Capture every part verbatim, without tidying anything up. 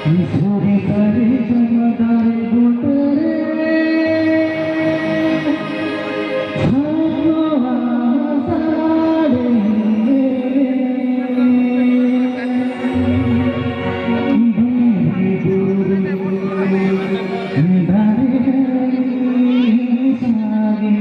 ᱫᱷᱤᱨᱤ ᱥᱟᱹᱨᱤ ᱡᱚᱢ ᱫᱟᱨᱮ ᱵᱩᱴᱟᱹ ᱨᱮ ᱥᱟᱠᱣᱟ ᱥᱟᱰᱮ ᱵᱤᱨ ᱵᱩᱨᱩ ᱫᱟᱨᱮ ᱥᱟᱹᱨᱤ᱾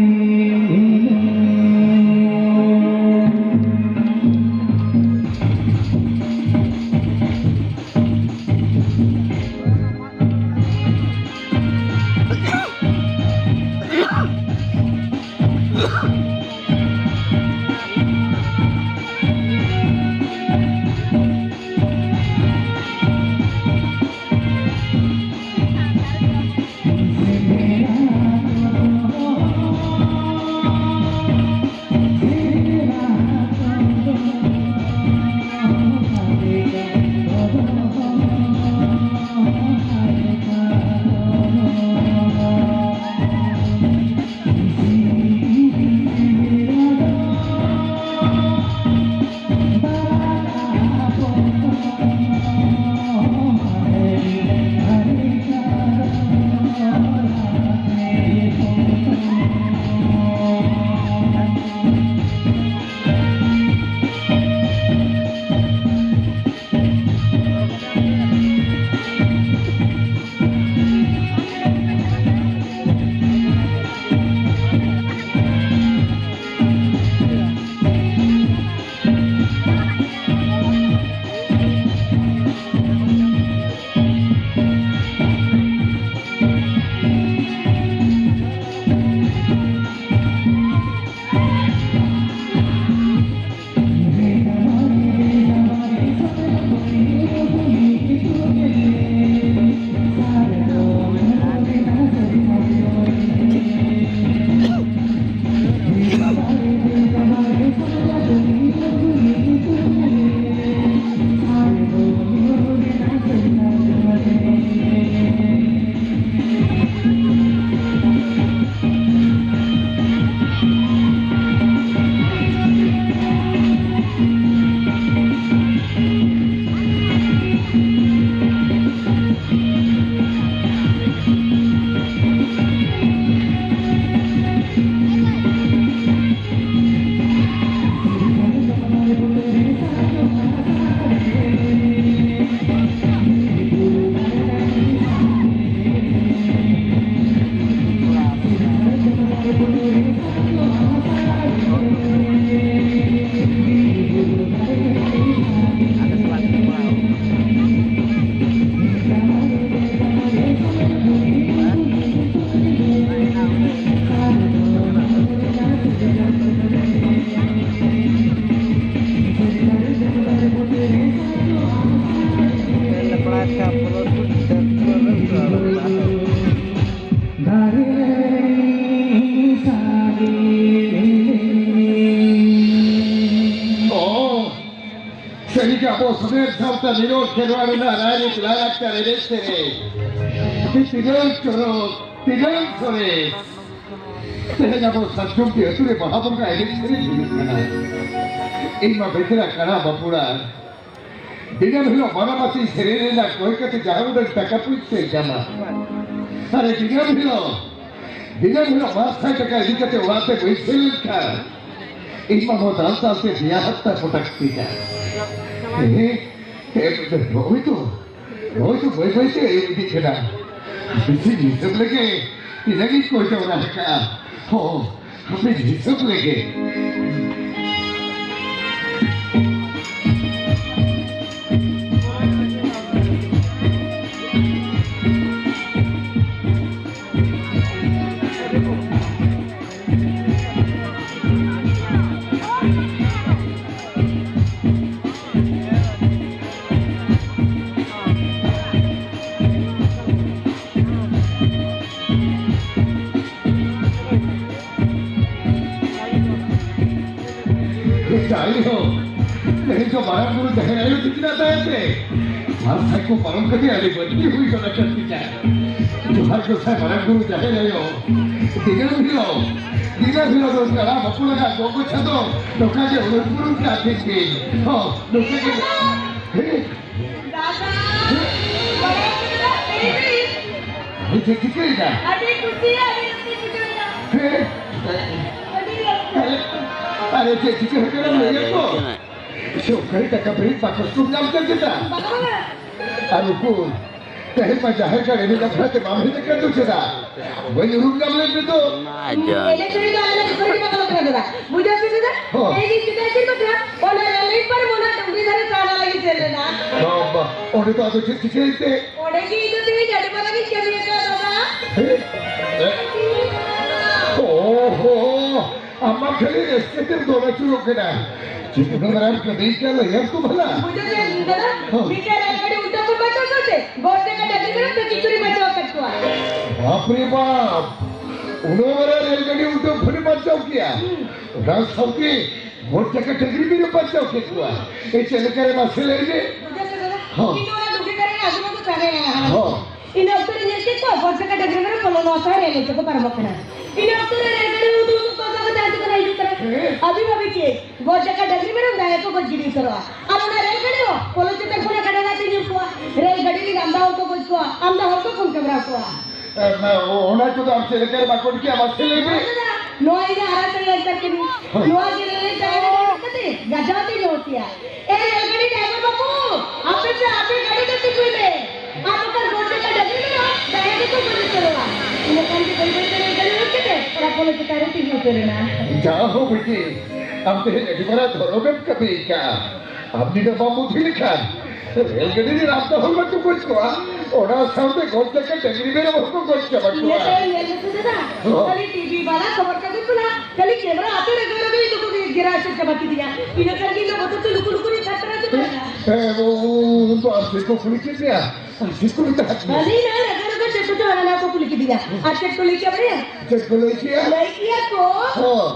ᱥᱚᱢᱮᱛ ᱥᱟᱶᱛᱟ ᱱᱤᱨᱚᱲ ᱠᱷᱮᱨᱣᱟᱲ ᱨᱮᱱᱟᱜ ᱨᱟᱭᱨᱤᱛ ᱞᱟᱭᱞᱟᱠᱪᱟᱨ ᱮᱱᱮᱡ ᱥᱮᱨᱮᱧ᱾ ᱛᱤᱱᱟᱹᱝ ᱪᱚᱨᱚᱠ, ᱛᱤᱱᱟᱹᱝ ᱥᱚᱨᱮᱥ᱾ ᱛᱮᱦᱮᱧ ᱟᱵᱚ ᱥᱟᱨᱡᱚᱢ ᱰᱤ ᱟᱹᱛᱩ ᱨᱮ ᱵᱟᱦᱟ ᱵᱚᱸᱜᱟ ᱮᱱᱮᱡ ᱥᱮᱨᱮᱧ ᱦᱩᱭᱩᱜ ᱠᱟᱱᱟ᱾ ᱤᱧ ᱢᱟ ᱵᱮᱫᱨᱟ ᱠᱟᱱᱟ ᱵᱟᱸᱠᱩᱲᱟ᱾ ᱫᱤᱱᱟᱹᱢ ᱦᱤᱞᱳᱜ ᱢᱟᱨᱟᱢᱟᱥᱤ ᱥᱮᱨᱮᱧ ᱨᱮᱱᱟᱜ ᱠᱚᱭ ᱠᱟᱛᱮ ᱡᱟᱦᱟᱸ ᱩᱰᱟᱹᱝ ᱴᱟᱠᱟ ᱯᱩᱭᱥᱟᱹᱭ ᱧᱟᱢᱟ᱾ ᱟᱨᱮ ᱫᱤᱱᱟᱹᱢ ᱦᱤᱞᱳᱜ, ᱫᱤᱱᱟᱹᱢ ᱦᱤᱞᱳᱜ ᱵᱟᱨ ᱥᱟᱭ ᱴᱟᱠᱟ ᱤᱫᱤ ᱠᱟᱛᱮ ᱚᱲᱟᱜ ᱛᱮ ᱵᱟᱹᱧ ᱥᱮᱱ ᱞᱮᱱᱠᱷᱟᱱ ᱤᱧ ᱢᱟ ᱱᱚᱣᱟ ᱫᱟᱞ ᱫᱟᱞ ᱛᱮ ᱫᱮᱭᱟ ᱦᱟᱨᱛᱟ ᱯᱚᱴᱟᱠ ᱛᱤᱧᱟ᱾ ᱦᱮᱸ, ᱦᱮᱸ, ᱱᱚᱜᱼᱚᱭ ᱛᱚ, ᱱᱚᱜᱼᱚᱭ ᱛᱚ ᱵᱟᱹᱭ ᱵᱟᱹᱭ ᱛᱮ ᱟᱹᱭᱩᱵ ᱤᱫᱤᱜ ᱠᱟᱱᱟ᱾ ᱵᱮᱥᱤ ᱦᱤᱥᱟᱹᱵ ᱞᱮᱜᱮ ᱛᱤᱱᱟᱹᱜ ᱤᱧ ᱠᱚᱭ ᱡᱟᱣᱨᱟ ᱟᱠᱟᱫᱼᱟ᱾ ᱦᱚᱸ, ᱦᱟᱯᱮ ᱦᱤᱥᱟᱹᱵ ᱞᱮᱜᱮ᱾ ᱡᱟᱭᱦᱳᱠ, ᱛᱮᱦᱮᱧ ᱫᱚ ᱢᱟᱨᱟᱝ ᱵᱩᱨᱩ ᱡᱟᱦᱮᱨ ᱟᱭᱳ ᱛᱤᱠᱤᱱᱟᱜ ᱫᱟᱭᱟ ᱛᱮ ᱟᱨ ᱥᱟᱭ ᱠᱚ ᱯᱟᱨᱚᱢ ᱠᱟᱛᱮ ᱟᱹᱰᱤ ᱵᱟᱹᱲᱛᱤ ᱦᱩᱭ ᱜᱚᱫ ᱟᱠᱟᱱ ᱛᱤᱧᱟ᱾ ᱡᱚᱦᱟᱨ ᱜᱚᱸᱥᱟᱭ ᱢᱟᱨᱟᱝ ᱵᱩᱨᱩ ᱡᱟᱦᱮᱨ ᱟᱭᱳ᱾ ᱫᱤᱱᱟᱹᱢ ᱦᱤᱞᱳᱜ, ᱫᱤᱱᱟᱹᱢ ᱦᱤᱞᱳᱜ ᱫᱚ ᱠᱟᱲᱟ ᱵᱟᱯᱩ ᱞᱟᱜᱟ ᱜᱚᱜᱚ ᱪᱷᱟᱫᱚ ᱱᱚᱝᱠᱟ ᱜᱮ ᱩᱲᱩᱢ ᱩᱲᱩᱢ ᱛᱮ ᱟᱹᱛᱤᱧ ᱵᱤᱱ᱾ ᱦᱚᱸ, ᱱᱚᱝᱠᱟ ᱜᱮ᱾ ᱦᱮᱸ᱾ ᱫᱟᱫᱟ, ᱵᱟᱲᱟᱭ ᱠᱮᱫᱟ, ᱵᱮᱵᱤ᱾ ᱟᱹᱰᱤ ᱪᱮᱫ ᱪᱤᱠᱟᱹᱭᱮᱱᱟ? ᱟᱹᱰᱤ ᱠᱩᱥᱤ, ᱟᱹᱰᱤ ᱨᱟᱹᱥᱠᱟᱹᱧ ᱵᱩᱡᱷᱟᱹᱣᱮᱫᱟ᱾ ᱦᱮᱸ᱾ ᱟᱹᱰᱤ ᱨᱟᱹᱥᱠᱟᱹ᱾ ᱟᱨᱮ ᱪᱮᱫ ᱪᱤᱠᱟᱹ ᱟᱠᱟᱱᱟ ᱞᱟᱹᱭ ᱟᱠᱚ? ᱥᱮ ᱚᱠᱟᱨᱮ ᱴᱟᱠᱟ ᱯᱮᱨᱮᱡ ᱵᱟᱠᱚ ᱥᱩᱨ ᱧᱟᱢ ᱠᱮᱫ ᱠᱮᱫᱟ? ᱵᱟᱝᱟ, ᱵᱟᱝᱟ᱾ ᱟᱨ ᱩᱠᱩᱨ, ᱛᱮᱦᱮᱧ ᱢᱟ ᱡᱟᱦᱮᱨ ᱜᱟᱲ ᱮᱱᱮᱡ ᱟᱠᱷᱲᱟ ᱛᱮ ᱵᱟᱢ ᱦᱮᱡ ᱟᱠᱟᱱ ᱫᱚ ᱪᱮᱫᱟᱜ? ᱵᱟᱹᱧ ᱩᱨᱩᱢ ᱧᱟᱢ ᱞᱮᱫ ᱢᱮᱫᱚ᱾ ᱮᱱᱮᱡ ᱥᱮᱨᱮᱧ ᱫᱚ ᱟᱞᱮ ᱫᱚ ᱵᱟᱹᱧ ᱵᱟᱲᱟᱭᱟ ᱫᱟᱫᱟ᱾ ᱵᱩᱡᱷᱟᱹᱣ ᱠᱮᱫᱟ ᱫᱟᱫᱟ? ᱦᱚᱸ᱾ ᱛᱮᱦᱮᱧ ᱤᱧ ᱪᱮᱫᱟᱜ ᱪᱮᱫ ᱵᱟᱠᱷᱨᱟ? ᱚᱱᱟ ᱨᱮᱞ ᱞᱟᱭᱤᱱ ᱯᱟᱨᱚᱢ ᱚᱱᱟ ᱰᱩᱝᱨᱤ ᱫᱷᱟᱨᱮ ᱛᱟᱲᱟ ᱞᱟᱹᱜᱤᱫ ᱥᱮᱱ ᱞᱮᱱᱟ᱾ ᱵᱟᱵᱟ, ᱚᱸᱰᱮ ᱫᱚ ᱟᱫᱚ ᱪᱮᱫ ᱪᱤᱠᱟᱹᱭᱮᱱ ᱛᱮ? ᱚᱸᱰᱮ ᱜᱮ ᱤᱧ ᱫᱚ ᱛᱮᱦᱮᱧ ᱟᱹᱰᱤ ᱢᱟᱨᱟᱝ ᱤᱧ ᱠᱟᱹᱢᱤ ᱟᱠᱟᱫᱟ ᱫᱟᱫᱟ᱾ ᱦᱮᱸ? ᱮ? ᱳᱦᱳ, ᱟᱢ ᱢᱟ ᱠᱷᱟᱹᱞᱤ ᱨᱟᱹᱥᱠᱟᱹ ᱛᱮᱢ ᱫᱚᱱ ᱟᱹᱪᱩᱨᱚᱜ ᱠᱟᱱᱟ᱾ ᱪᱮᱫ ᱩᱱᱟᱹᱜ ᱢᱟᱨᱟᱝ ᱠᱟᱹᱢᱤ ᱠᱟᱱ ᱞᱟᱹᱭᱟᱢ ᱛᱚ ᱵᱷᱟᱞᱟ? ᱵᱩᱡᱷᱟᱹᱣ ᱠᱮᱫᱟ ᱫᱟᱫᱟ? ᱦᱚᱸ᱾ ᱢᱤᱫᱴᱮᱱ ᱨᱮᱞ ᱜᱟᱹᱰᱤ ᱩᱞᱴᱟᱹ ᱯᱷᱩᱞ ᱢᱟᱪᱚ ᱥᱟᱶᱛᱮ ᱜᱚᱴ ᱨᱮ ᱠᱟᱴᱟ ᱛᱤ ᱠᱚᱨᱮ ᱛᱟᱹᱠᱤ ᱪᱩᱨᱤ ᱢᱟᱪᱚ ᱟᱠᱟᱫ ᱠᱚᱣᱟ᱾ ᱵᱟᱯ ᱨᱮ ᱵᱟᱯ! ᱩᱱᱟᱹᱜ ᱢᱟᱨᱟᱝ ᱨᱮᱞ ᱜᱟᱹᱰᱤ ᱩᱞᱴᱟᱹ ᱯᱷᱩᱞ ᱢᱟᱪᱚ ᱠᱮᱭᱟ? ᱦᱩᱸ᱾ ᱚᱱᱟ ᱥᱟᱶᱛᱮ ᱵᱷᱳᱴ ᱡᱟᱠᱟ ᱰᱟᱹᱝᱨᱤ ᱵᱤᱱ ᱵᱟᱧᱪᱟᱣ ᱠᱮᱫ ᱠᱚᱣᱟ᱾ ᱮ, ᱪᱮᱫ ᱞᱮᱠᱟ ᱨᱮ ᱢᱟᱥᱮ ᱞᱟᱹᱭ ᱢᱮ? ᱵᱩᱡᱷᱟᱹᱣ ᱠᱮᱫᱟ? ᱦᱚᱸ᱾ ᱤᱧ ᱫᱚ ᱚᱱᱟ ᱰᱩᱝᱨᱤ ᱫᱷᱟᱨᱮ ᱨᱮ ᱟᱹᱜᱩ ᱠᱟᱛᱮ ᱛᱟᱦᱮᱸ ᱠᱟᱱᱟ᱾ ᱦᱚᱸ᱾ ᱤᱱᱟᱹ ᱚᱠᱛᱚ ᱨᱮ ᱧᱮᱞ ᱠᱮᱫ ᱠᱚᱣᱟ, ᱵᱷᱳᱴ ᱡᱟᱠᱟ ᱰᱟᱹᱝᱨᱤ ᱢᱮᱨᱚᱢ ᱯᱟᱞᱚᱱ ᱱᱚᱣᱟ ᱥᱟᱦᱟᱨ ᱨᱮ ᱧᱮᱞ ᱛᱮᱠᱚ ᱯᱟᱨᱚᱢᱚᱜ ᱠᱟᱱᱟ᱾ ᱤᱱᱟᱹ ᱚᱠᱛᱚ ᱨᱮ ᱨᱮᱞ ᱜᱟᱹᱰᱤ ᱩᱫᱩᱜ ᱩᱫᱩᱜ ᱠᱚ ᱚᱠᱟ ᱠᱚ ᱛᱟᱭᱚᱢ ᱛᱮᱠᱚ ᱦᱤᱡᱩᱜ ᱠᱟᱱᱟ᱾ ᱦᱮᱸ᱾ ᱟᱹᱵᱤ ᱵᱷᱟᱹᱵᱤ ᱪᱮᱫ? ᱵᱷᱳᱴ ᱡᱟᱠᱟ ᱰᱟᱹᱝᱨᱤ ᱢᱮᱨᱚᱢ ᱡᱟᱦᱟᱸᱭ ᱠᱚ ᱜᱚᱡ ᱜᱤᱰᱤ ᱩᱛᱟᱹᱨᱚᱜᱼᱟ᱾ ᱟᱨ ᱚᱱᱟ ᱨᱮᱞ ᱜᱟᱹᱰᱤ ᱦᱚᱸ ᱯᱚᱞᱚ ᱪᱮᱛᱟᱱ ᱠᱷᱚᱱᱟᱜ ᱜᱟᱰᱟ ᱫᱟᱜ ᱛᱮ ᱧᱩᱨ ᱠᱚᱣᱟ᱾ ᱨᱮᱞ ᱜᱟᱹᱰᱤ ᱨᱮ ᱟᱢᱫᱟ ᱦᱚᱲ ᱠᱚ ᱜᱚᱡ ᱠᱚᱣᱟ, ᱟᱢᱫᱟ ᱦᱚᱲ ᱠᱚ ᱠᱚᱢ ᱠᱮᱢᱨᱟ ᱠᱚᱣᱟ᱾ ᱮ, ᱢᱟ, ᱚ-, ᱚᱱᱟ ᱠᱚᱫᱚ ᱟᱢ ᱪᱮᱫ ᱞᱮᱠᱟ ᱨᱮ ᱵᱟᱠᱚ ᱚᱰᱚᱠ ᱠᱮᱭᱟ? ᱢᱟᱥᱮ ᱞᱟᱹᱭ ᱢᱮ᱾ ᱱᱚᱣᱟ ᱤᱧᱟᱹᱜ ᱟᱨᱟᱜ ᱥᱟᱹᱲᱤ ᱞᱟᱠᱪᱟᱨ ᱠᱟᱹᱱᱟᱹᱧ᱾ ᱱᱚᱣᱟ ᱡᱮ ᱨᱮᱞ ᱴᱟᱭᱟᱨ ᱨᱮ ᱫᱮᱡ ᱠᱟᱛᱮ ᱜᱟᱡᱟᱣ ᱛᱮ ᱧᱚᱨ ᱠᱮᱭᱟ᱾ ᱮ ᱨᱮᱞ ᱜᱟᱹᱰᱤ ᱰᱨᱟᱭᱵᱷᱟᱨ ᱵᱟᱹᱵᱩ, ᱟᱯᱮ ᱯᱮ ᱟᱯᱮ ᱜᱟᱹᱰᱤ ᱫᱚ ᱛᱤᱸᱜᱩᱭ ᱢᱮ᱾ ᱟᱨ ᱵᱟᱠᱷᱟᱱ ᱵᱷᱳᱴ ᱡᱟᱠᱟ ᱰᱟᱹᱝᱨᱤ ᱢᱮᱨᱚᱢ ᱡᱟᱦᱟᱸᱭ ᱜᱮᱠᱚ ᱜᱚᱡ ᱩᱛᱟᱹᱨᱚᱜᱼᱟ᱾ ᱤᱱᱟᱹ ᱠᱷᱟᱱ ᱜᱮ ᱵᱟᱹᱭ ᱵᱟᱹᱭ ᱛᱮ ᱨᱮᱞ ᱜᱟᱹᱰᱤ ᱩᱰᱩᱠ ᱠᱟᱛᱮ ᱚᱱᱟ ᱯᱚᱞᱚ ᱪᱮᱛᱟᱱ ᱨᱮ ᱛᱤᱸᱜᱩ ᱩᱛᱟᱹᱨ ᱮᱱᱟ᱾ ᱡᱟ ᱦᱳ ᱵᱤᱴᱤ, ᱟᱢ ᱛᱮᱦᱮᱧ ᱟᱹᱰᱤ ᱢᱟᱨᱟᱝ ᱫᱷᱚᱨᱚᱢᱮᱢ ᱠᱟᱹᱢᱤ ᱟᱠᱟᱫᱼᱟ᱾ ᱟᱢ ᱡᱩᱫᱤ ᱵᱟᱢ ᱵᱩᱫᱷᱤ ᱞᱮᱠᱷᱟᱱ ᱨᱮᱞ ᱜᱟᱹᱰᱤ ᱨᱮ ᱨᱟᱢᱫᱟ ᱦᱚᱲ ᱢᱟᱠᱚ ᱜᱚᱡ ᱠᱚᱣᱟ, ᱚᱱᱟ ᱥᱟᱶᱛᱮ ᱜᱚᱡ ᱞᱮᱠᱟ ᱰᱟᱹᱝᱨᱤ ᱢᱮᱨᱚᱢ ᱦᱚᱸᱠᱚ ᱜᱚᱡ ᱪᱟᱵᱟ ᱤᱱᱟᱹ ᱠᱚᱣᱟ᱾ ᱛᱟᱭᱚᱢ ᱧᱮᱞ ᱢᱮᱥᱮ ᱫᱟᱫᱟ, ᱦᱚᱸ᱾ ᱠᱷᱟᱹᱞᱤ ᱴᱤᱵᱷᱤ ᱵᱟᱞᱟ, ᱠᱷᱚᱵᱚᱨ ᱠᱟᱜᱚᱡᱽ ᱵᱟᱞᱟ, ᱠᱷᱟᱹᱞᱤ ᱠᱮᱢᱨᱟ ᱟᱛᱮ ᱨᱮᱜᱮ ᱨᱮᱜᱮ ᱡᱚᱛᱚ ᱠᱚ ᱜᱷᱮᱨᱟ ᱮᱥᱮᱫ ᱪᱟᱵᱟ ᱠᱤᱫᱤᱧᱟ᱾ ᱤᱱᱟᱹ ᱠᱷᱟᱱ ᱜᱮ ᱤᱧ ᱫᱚ ᱵᱚᱛᱚᱨ ᱛᱮ ᱞᱩᱠᱩ ᱞᱩᱠᱩ ᱨᱤᱧ ᱠᱷᱟᱨ ᱠᱟᱱᱟ ᱪᱮᱫ ᱞᱮᱠᱟ? ᱦᱮᱸ, ᱩ-, ᱩ-, ᱩᱱᱠᱩ ᱟᱨ ᱪᱮᱫ ᱠᱚ ᱠᱩᱞᱤ ᱠᱮᱫ ᱢᱮᱭᱟ? ᱟᱨ ᱪᱮᱫ ᱠᱚ ᱢᱮᱛᱟᱫ ᱢᱮᱭᱟ? ᱟᱹᱞᱤᱧ ᱱᱚᱜᱼᱚᱭ ᱨᱟᱜᱟ ᱨᱟᱜᱟ ᱪᱮᱫ ᱠᱚᱪᱚ ᱦᱟᱱᱟ ᱱᱟᱣᱟ ᱠᱚ ᱠᱩᱞᱤ ᱠᱤᱫᱤᱧᱟ᱾ ᱟᱨ ᱪᱮᱫ ᱠᱚ ᱞᱟᱹᱭ ᱠᱮᱫᱟ ᱵᱟᱲᱟᱭᱟ? ᱪᱮᱫ ᱠᱚ ᱞᱟᱹᱭ ᱠᱮᱫᱟ? ᱞᱟᱹᱭ ᱠᱮᱫᱟ ᱠᱚ᱾ ᱦᱚᱸ᱾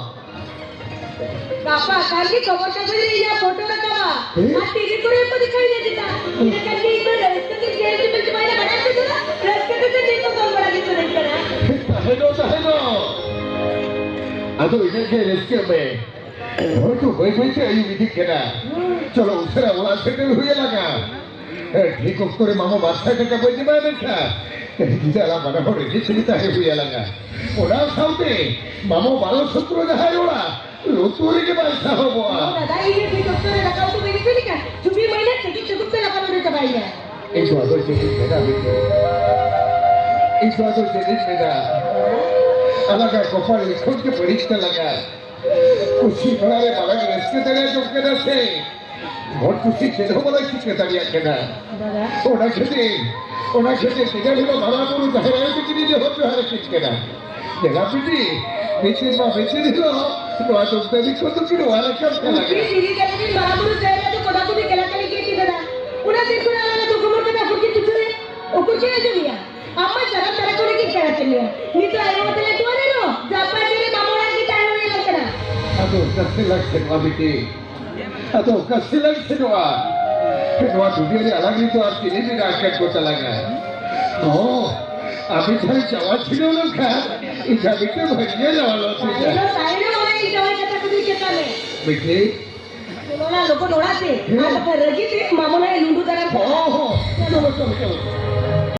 ᱜᱟᱯᱟ ᱠᱷᱟᱱ ᱜᱮ ᱠᱷᱚᱵᱚᱨ ᱠᱟᱜᱚᱡᱽ ᱨᱮ ᱤᱧᱟᱜ ᱯᱷᱳᱴᱳ ᱨᱟᱠᱟᱵᱟ᱾ ᱦᱮᱸ? ᱟᱨ ᱴᱤᱵᱷᱤ ᱠᱚᱨᱮ ᱠᱚ ᱫᱮᱠᱷᱟᱣᱤᱧᱟ ᱪᱮᱛᱟ? ᱤᱱᱟᱹ ᱠᱷᱟᱱ ᱜᱮ ᱤᱧ ᱫᱚ ᱨᱟᱹᱥᱠᱟᱹ ᱛᱮ ᱡᱮᱞ ᱨᱮ ᱪᱟᱵᱟᱭᱮᱱᱟ, ᱵᱟᱲᱟᱭ ᱯᱮ ᱫᱚ? ᱨᱟᱹᱥᱠᱟᱹ ᱛᱮ ᱪᱮᱫ ᱠᱚ ᱵᱟᱝ ᱵᱟᱲᱟᱭ ᱜᱮ ᱥᱟᱱᱟᱧ ᱠᱟᱱᱟ᱾ ᱛᱟᱦᱮᱸ ᱫᱚ, ᱛᱟᱦᱮᱸ ᱫᱚ᱾ ᱟᱫᱚ ᱤᱱᱟᱹᱜ ᱜᱮ ᱨᱟᱹᱥᱠᱟᱹ ᱢᱮ᱾ ᱦᱳᱭᱛᱳ ᱵᱟᱹᱭ ᱵᱟᱹᱭ ᱛᱮ ᱟᱹᱭᱩᱵ ᱤᱫᱤᱜ ᱠᱟᱱᱟ᱾ ᱪᱚᱞᱚ ᱩᱥᱟᱹᱨᱟ ᱚᱲᱟᱜ ᱥᱮᱴᱮᱨ ᱦᱩᱭ ᱟᱞᱟᱝᱟ᱾ ᱦᱮᱸ, ᱴᱷᱤᱠ ᱚᱠᱛᱚ ᱨᱮ ᱢᱟᱢᱚ ᱵᱟᱨ ᱥᱟᱭ ᱴᱟᱠᱟ ᱵᱟᱹᱧ ᱮᱢᱟᱭ ᱢᱮᱱᱠᱷᱟᱱ ᱛᱮᱦᱮᱧ ᱧᱤᱫᱟᱹ ᱟᱞᱟᱝ ᱵᱟᱱᱟ ᱦᱚᱲ ᱨᱮᱸᱜᱮᱡ ᱛᱮᱜᱮ ᱛᱟᱦᱮᱸ ᱦᱩᱭ ᱟᱞᱟᱝᱟ᱾ ᱚᱱᱟ ᱥᱟᱶᱛᱮ ᱢᱟᱢᱚ ᱵᱟᱨᱚ ᱥᱚᱛᱨᱚ ᱡᱟᱦᱟᱸᱭ ᱚᱲᱟᱜ, ᱞᱩᱛᱩᱨ ᱨᱮᱜᱮ ᱵᱟᱭ ᱥᱟᱦᱚᱵᱚᱜᱼᱟ᱾ ᱫᱟᱫᱟ, ᱤᱧ ᱦᱚᱸ ᱴᱷᱤᱠ ᱚᱠᱛᱚ ᱨᱮ ᱫᱟᱠᱟ ᱩᱛᱩ ᱵᱟᱹᱧ ᱤᱥᱤᱱ ᱟᱠᱟᱫ᱾ ᱪᱷᱩᱵᱤ ᱢᱟᱹᱭᱱᱟᱹ ᱪᱮᱫᱤᱡ ᱪᱮᱫᱤᱡ ᱛᱮ ᱫᱟᱠᱟ ᱞᱩᱰᱟᱹ ᱪᱟᱵᱟᱭᱮᱱᱟ᱾ ᱤᱧ ᱫᱚ ᱟᱫᱚ ᱪᱮᱫ ᱤᱧ ᱢᱮᱱᱟ ᱵᱤᱴᱤ? ᱤᱧ ᱫᱚ ᱟᱫᱚ ᱪᱮᱫ ᱤᱧ ᱢᱮᱱᱟ? ᱟᱞᱟᱝᱟᱜ ᱠᱚᱯᱟᱞ ᱞᱤᱠᱷᱚᱱ ᱜᱮ ᱵᱟᱹᱲᱤᱡ ᱛᱟᱞᱟᱝᱟ᱾ ᱠᱩᱥᱤ ᱵᱟᱲᱟ ᱨᱮ ᱵᱟᱞᱟᱝ ᱨᱟᱹᱥᱠᱟᱹ ᱫᱟᱲᱮ ᱡᱚᱝ ᱠᱟᱱᱟ ᱥᱮ? ᱦᱚᱲ ᱠᱩᱥᱤ ᱪᱮᱫ ᱦᱚᱸ ᱵᱟᱞᱟᱝ ᱪᱤᱠᱟᱹ ᱫᱟᱲᱮᱭᱟᱜ ᱠᱟᱱᱟ᱾ ᱫᱟᱫᱟ᱾ ᱚᱱᱟ ᱠᱷᱟᱹᱛᱤᱨ, ᱚᱱᱟ ᱠᱷᱟᱹᱛᱤᱨ ᱛᱮᱜᱮ ᱦᱤᱞᱳᱜ ᱵᱟᱵᱟ ᱵᱩᱨᱩ ᱡᱟᱦᱮᱨ ᱟᱭᱳ ᱛᱟᱹᱠᱤᱱ ᱡᱚᱦᱟᱨ ᱡᱚᱦᱟᱨ ᱟᱹᱠᱤᱱ ᱠᱟᱱᱟ᱾ ᱧᱮᱞᱟ ᱵᱤᱴᱤ, ᱢᱤᱫ ᱫᱤᱱ ᱵᱟ ᱢᱤᱫ ᱫᱤᱱ ᱦᱤᱞᱳᱜ ᱱᱚᱣᱟ ᱫᱩᱠ ᱫᱟᱹᱵᱤ ᱠᱷᱚᱱ ᱫᱚᱠᱤᱱ ᱚᱣᱟᱨ ᱨᱟᱠᱟᱵ ᱠᱟᱱᱟ᱾ ᱩᱱᱠᱤᱱ ᱫᱤᱫᱤ ᱛᱟᱹᱠᱤᱱ ᱵᱟᱵᱟ ᱵᱩᱨᱩ ᱡᱟᱦᱮᱨ ᱟᱭᱳ ᱫᱚ ᱠᱚᱫᱟ ᱠᱚᱫᱤ ᱠᱮᱞᱟ ᱠᱮᱞᱤ ᱜᱮ ᱠᱤᱱ ᱫᱟᱫᱟ᱾ ᱚᱱᱟ ᱫᱤᱱ ᱠᱷᱚᱱ ᱟᱞᱟᱝ ᱫᱚ ᱠᱷᱚᱵᱚᱨ ᱠᱟᱛᱮ ᱩᱠᱩᱨ ᱠᱤᱱ ᱵᱩᱡᱷᱟᱹᱣ ᱮ, ᱩᱠᱩᱨ ᱠᱤᱱ ᱟᱸᱡᱚᱢ ᱮᱭᱟ᱾ ᱟᱢ ᱢᱟ ᱥᱟᱱᱟᱢ ᱛᱟᱨᱟ ᱠᱚᱨᱮ ᱜᱮ ᱠᱷᱮᱲᱟ ᱪᱮᱫ ᱞᱮᱭᱟ᱾ ᱱᱤᱛᱚᱜ ᱟᱭᱳ ᱵᱟᱵᱟ ᱛᱟᱞᱮ ᱫᱩᱣᱟᱨᱮ ᱨᱮᱦᱚᱸ ᱡᱟᱯᱟ ᱡᱮᱨᱮ ᱢᱟᱢᱚ ᱚᱲᱟᱜ ᱜᱮ ᱛᱟᱦᱮᱸ ᱦᱩᱭ ᱟᱞᱮ ᱠᱟᱱᱟ᱾ ᱟᱫᱚ ᱚᱠᱟ ᱥᱮᱫ ᱞᱟᱝ ᱥᱮᱱᱚᱜᱼᱟ ᱵᱤᱴᱤ? ᱟᱫᱚ ᱚᱠᱟ ᱥᱮᱫ ᱞᱟᱝ ᱥᱮᱱᱚᱜᱼᱟ? ᱱᱚᱣᱟ ᱫᱩᱱᱤᱭᱟᱹ ᱨᱮ ᱟᱞᱟᱝ ᱱᱤᱛ ᱫᱚ ᱟᱨ ᱪᱤᱞᱤ ᱢᱮᱱᱟᱜ ᱟᱠᱟᱫ ᱠᱚ ᱛᱟᱞᱟᱝᱟ? ᱦᱚᱸ, ᱟᱹᱵᱤᱱ ᱴᱷᱮᱱ ᱡᱟᱶᱟᱭ ᱪᱷᱤᱰᱟᱹᱣ ᱞᱮᱱᱠᱷᱟᱱ ᱤᱧ ᱦᱟᱹᱵᱤᱡ ᱛᱮ ᱵᱷᱟᱹᱜᱤᱭᱟᱹ ᱡᱟᱶᱟᱭ ᱞᱚ ᱛᱤᱧᱟ᱾ ᱛᱟᱭᱱᱚᱢ, ᱛᱟᱭᱱᱚᱢ ᱚᱱᱟ ᱤᱧ ᱡᱟᱶᱟᱭ ᱠᱟᱛᱷᱟ ᱠᱚᱫᱚᱧ ᱪᱮᱛᱟᱱ ᱨᱮ᱾ ᱵᱤᱴᱤ, ᱚᱱᱟ ᱞᱚᱜᱚᱱ ᱚᱲᱟᱜ ᱛᱮ᱾ ᱦᱮᱸ᱾ ᱟᱨ ᱵᱟᱠᱷᱟᱱ ᱨᱟᱹᱜᱤ ᱛᱮ ᱢᱟᱢᱚ ᱱᱟᱜ ᱮ ᱞᱩᱸᱰᱩ ᱫᱟᱨᱟᱢ ᱠᱟᱜᱼᱟ᱾ ᱦᱚᱸ, ᱦᱚᱸ᱾ ᱪᱚᱞᱚ, ᱪᱚᱞᱚ, ᱪᱚᱞᱚ᱾